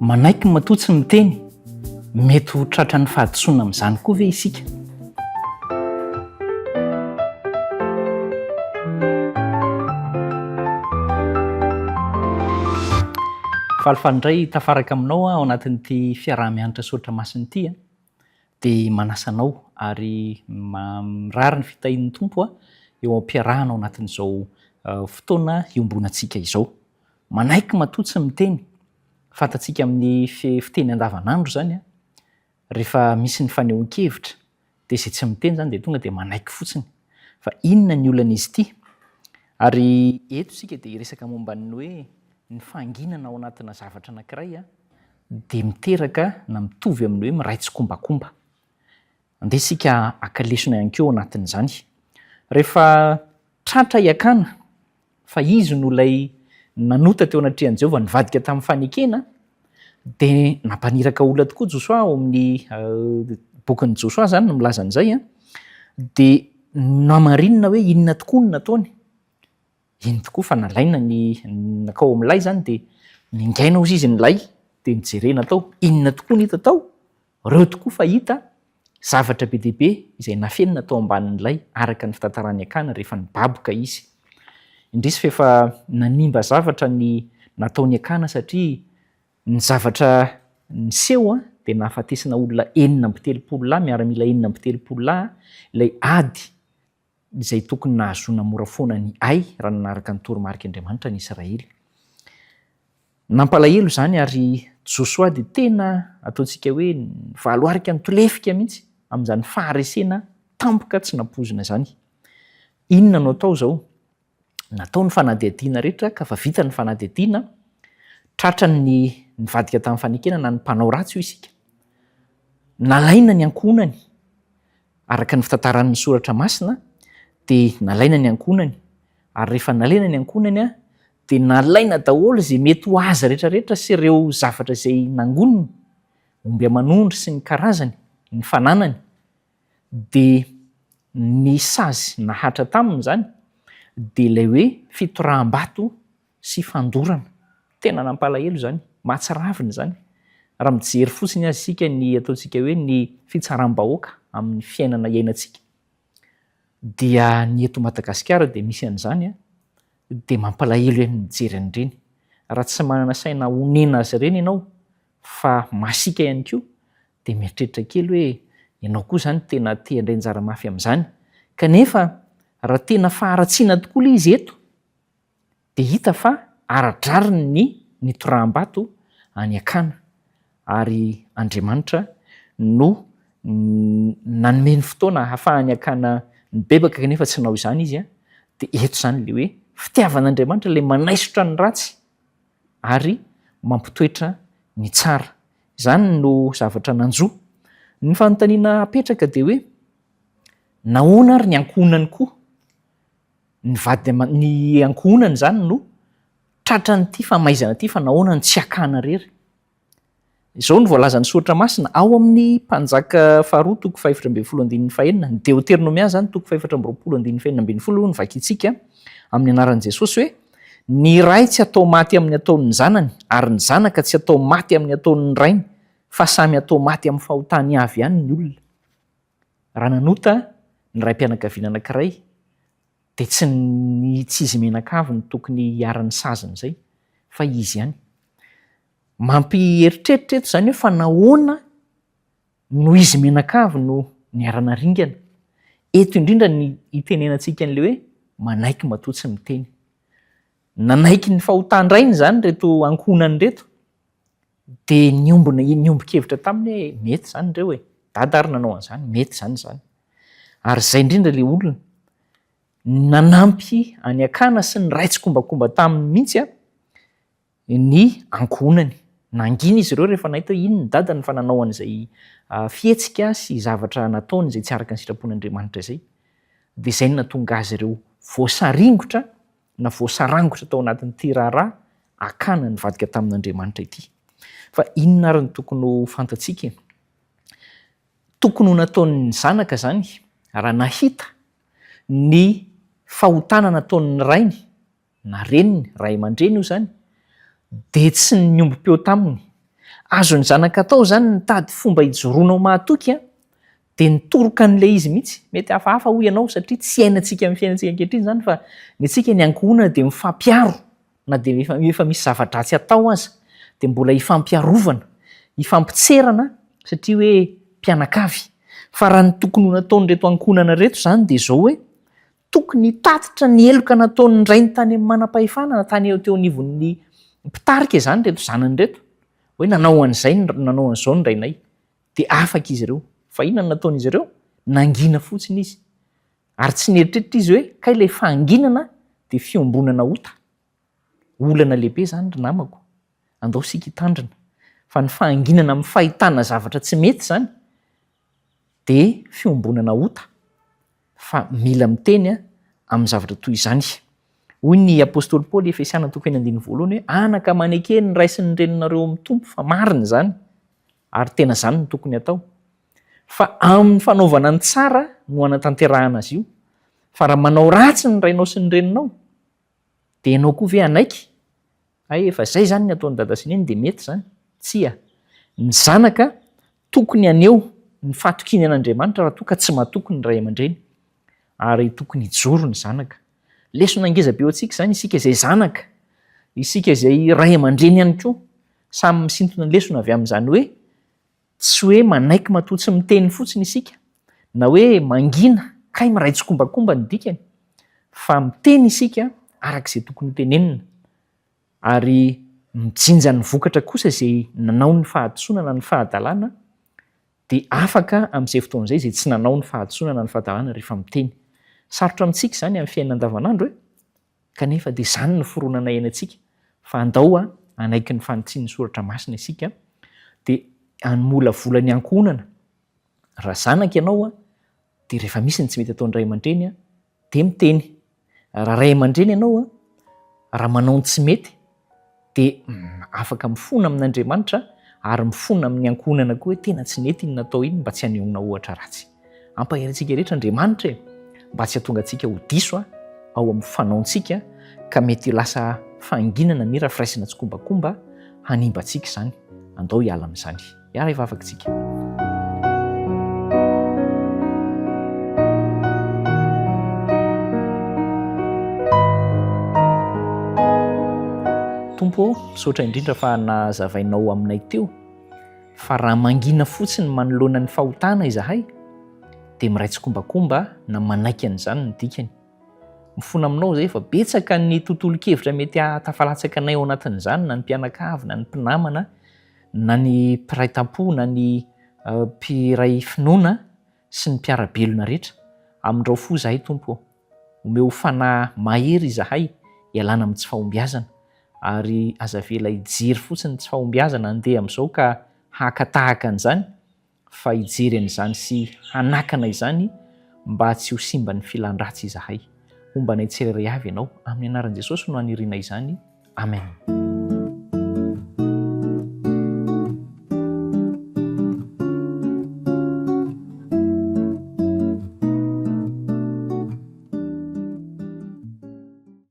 Manaiky matoa tsy miteny, mety ho tratran'ny fahadisoana amin'izany koa ve isika? Falifaly indray tafaraka aminao aho ao anatin'ity fiaraha-mianatra soratra masina ity. Dia manasa anao ary mirary ny fitahian'ny Tompo eo am-piarahana ao anatin'izao fotoana iombonantsika izao. Manaiky matoa tsy miteny. Fantatsika amin'ny fiteny andavanandro izany, rehefa misy ny fanehoan-kevitra dia izay tsy miteny izany dia tonga dia manaiky fotsiny. Fa inona ny olan'izy ity? Ary eto isika dia hiresaka momba ny hoe ny fahanginana ao anatina zavatra anankiray dia miteraka na mitovy amin'ny hoe miray tsikombakomba. Andeha isika haka lesona ihany koa ao anatin'izany. Rehefa tratra i Akana fa izy no ilay nanota teo anatrehan'i Jehovah nivadika tamin'ny fanekena, dia nampaniraka olona tokoa Josoa ao amin'ny bokin'i Josoa izany no milaza an'izay, dia namarinina hoe inona tokoa no nataony. Iny tokoa fa nalaina ny nakao amin'ny lay izany dia ningaina hozy izy ny lay dia nojerena tao. Inona tokoa no hita tao? Reo tokoa fa hita zavatra be dia be izay nafenina tao ambanin'ny lay araka ny fitantaran'i Akana rehefa nibaboka izy. Indrisy fa efa nanimba zavatra ny nataon'i Akana satria ny zavatra niseho dia nahafatesana olona 36 lahy, miaramila 36 lahy ilay ady izay tokony nahazoana mora foana ny Ay raha nanaraka ny toromarik'Andriamanitra ny Israely. Nampalahelo izany ary Josoa dia tena ataontsika hoe nivaloarika nitolefika mihitsy amin'izany faharesena tampoka tsy nampoizina izany. Inona no atao izao? Natao ny fanadihadiana rehetra ka fa vita ny fanadihadiana, tratra ny nivadika tamin'ny fanekena na ny mpanao ratsy hoy isika. Nalaina ny ankohonany Araka ny fitantaran'ny Soratra Masina dia nalaina ny ankohonany, ary rehefa nalaina ny ankohonany dia nalaina daholo izay mety ho azy rehetrarehetra sy ireo zavatra izay nangoniny, omby aman'ondry sy ny karazany, ny fananany, dia ny sazy nahatra taminy izany dia ilay hoe fitoraham-bato sy fandorana. Tena nampalahelo izany, mahatsiravina izany. Raha mijery fotsiny aza isika ny ataontsika hoe ny fitsaram-bahoaka amin'ny fiainana iainantsika dia ny eto Madagasikara dia misy an'izany dia mampalahelo ihany ny mijery an'ireny. Raha tsy manana saina honena azy ireny ianao fa masiaka ihany koa dia mieritreritra kely hoe ianao koa izany tena te handray anjara mafy amin'izany. Kanefa raha tena faharatsiana tokoa ilay izy eto dia hita fa ara-drariny ny nitoraham-bato any Akana, ary Andriamanitra no nanome ny fotoana hahafahan'i Akana nibebaka kanefa tsy nanao izany izy, dia eto izany ilay hoe fitiavan'Andriamanitra ilay manaisotra ny ratsy ary mampitoetra ny tsara. Izany no zavatra nanjo. Ny fanontaniana apetraka dia hoe nahoana ary ny ankohonany koa Ny vady aman, ny ankohonany izany no tratran'ity famaizana ity fa nahoana no tsy hakana irery? Izao no voalazan'ny soratra masina ao amin'ny Mpanjaka faharoa toko fahefatra ambin'ny folo andininy fahenina, ny Deoteronomia izany toko fahefatra amby roapolo andininy fahenina ambin'ny folo no vakintsika amin'ny anaran'i Jesosy hoe, Ny ray tsy atao maty amin'ny ataon'ny zanany ary ny zanaka tsy atao maty amin'ny ataon'ny rainy fa samy atao maty amin'ny fahotany avy ihany ny olona. Raha nanota ny raim-pianakaviana anankiray dia tsy ny tsy izy mianakavy no tokony hiharan'ny sazin'izay fa izy ihany. Mampieritreritra eto izany hoe fa nahoana no izy mianakavy no niara-naringana? Eto indrindra ny itenenantsika an'ilay hoe manaiky matoa tsy miteny. Nanaiky ny fahotan-drainy izany ireto ankohonany ireto Dia niombona, niombon-kevitra taminy hoe mety izany ireo e, dada ary nanao an'izany, mety izany izany. Ary izay indrindra ilay olona nanampy an'i Akana sy niray tsikombakomba taminy mihitsy ny ankohonany. Nangina izy ireo rehefa nahita hoe iny ny dadany fa nanao an'izay fihetsika sy zavatra nataony izay tsy araka ny sitrapon'Andriamanitra izay. Dia izay no nahatonga azy ireo voasaringotra na voasarangotra tao anatin'ity raharaha Akana nivadika tamin'Andriamanitra ity. Fa inona ary no tokony ho fantatsika e? Tokony ho nataon'ny zanaka izany raha nahita ny fahotana nataon'ny rainy na reniny, ray aman-dreny io izany, dia tsy niombom-peo taminy. Azon'ny zanaka atao izany ny mitady fomba hijoroana ho mahatoky an, dia nitoroka an'ilay izy mihitsy. Mety hafahafa hoy ianao satria tsy iainantsika amin'ny fiainantsika ankehitriny izany fa ny antsika ny ankohonana dia mifampiaro na dia efa efa misy zava-dratsy atao aza dia mbola ifampiarovana, ifampitserana satria hoe mpianakavy. Fa raha ny tokony ho nataon'ireto ankohonana ireto izany dia izao hoe tokony hitatitra ny heloka nataon'ny rainy tany amin'ny manam-pahefana na tany teo anivon'ny mpitarika izany ireto zanany ireto hoe nanao an'izay nanao an'izao ny rainay. Dia afaka izy ireo. Fa inona no nataon'izy ireo? Nangina fotsiny izy. Ary tsy nieritreritra izy hoe kay ilay fahanginana dia fiombonana ota. Olana lehibe izany ry namako. Andao isika hitandrina. Fa ny fahanginana amin'ny fahitana zavatra tsy mety izany dia fiombonana ota. Fa mila miteny amin'ny zavatra toy izany. Hoy ny apostoly Paoly, Efesiana toko enina andininy voalohany hoe, Anaka maneke ny ray sy ny reninareo amin'ny Tompo fa marina izany. Ary tena izany no tokony hatao. Fa amin'ny fanaovana ny tsara no hanatanterahana azy io. Fa raha manao ratsy ny rainao sy ny reninao, dia ianao koa ve hanaiky? Hay efa izay izany ny ataon'i dada sy neny dia mety izany. Tsia. Ny zanaka tokony haneho ny fahatokiany an'Andriamanitra raha toa ka tsy matoky ny ray aman-dreny. Ary tokony hijoro ny zanaka. Lesona ngeza be ho antsika izany, isika izay zanaka, isika izay ray aman-dreny ihany koa. Samy misintona lesona avy amin'izany hoe tsy hoe manaiky matoa tsy miteny fotsiny isika, na hoe mangina kay miray tsikombakomba ny dikany, fa miteny isika araka izay tokony ho tenenina, ary mijinja ny vokatra kosa izay nanao ny fahadisoana na ny fahadalana, dia afaka amin'izay fotoana izay izay tsy nanao ny fahadisoana na ny fahadalana rehefa miteny. Sarotra amintsika izany amin'ny fiainana andavanandro e! Kanefa dia izany no fironana iainantsika, fa andao hanaiky ny fanitsian'ny Soratra Masina isika, dia hamolavola ny ankohonana. Raha zanaka ianao, dia rehefa misy ny tsy mety ataon'ny ray aman-dreny, dia miteny. Raha ray aman-dreny ianao, raha manao ny tsy mety, dia afaka mifona amin'Andriamanitra ary mifona amin'ny ankohonana koa hoe tena tsy nety iny natao iny mba tsy hanehoana ohatra ratsy. Ampahery antsika rehetra Andriamanitra e, mba tsy hahatonga antsika ho diso ao amin'ny fanaontsika ka mety ho lasa fahanginana mira firaisana tsikombakomba hanimba antsika izany. Andao hiala amin'izany. Hiara hivavaka isika. Tompo ô, misaotra indrindra fa nazavainao aminay teo fa raha mangina fotsiny manoloana ny fahotana izahay dia miray tsikombakomba na manaiky an'izany ny dikany. Mifona aminao izay fa betsaka ny tontolon-kevitra mety hahatafalatsaka anay ao anatin'izany na ny mpianakavy na ny mpinamana na ny mpiray tampo na ny mpiray finoana sy ny mpiara-belona rehetra. Amindrao fo izahay Tompo ô. Omeo fanahy mahery izahay hialana amin'ny tsy fahombiazana ary aza avela hijery fotsiny ny tsy fahombiazana handeha amin'izao ka haka tahaka an'izany fa hijery an'izany sy hanakana izany mba tsy ho simban'ny filan-dratsy izahay. Homba anay tsirairay avy Ianao. Amin'ny anaran'i Jesosy no aniriana izany. Amen.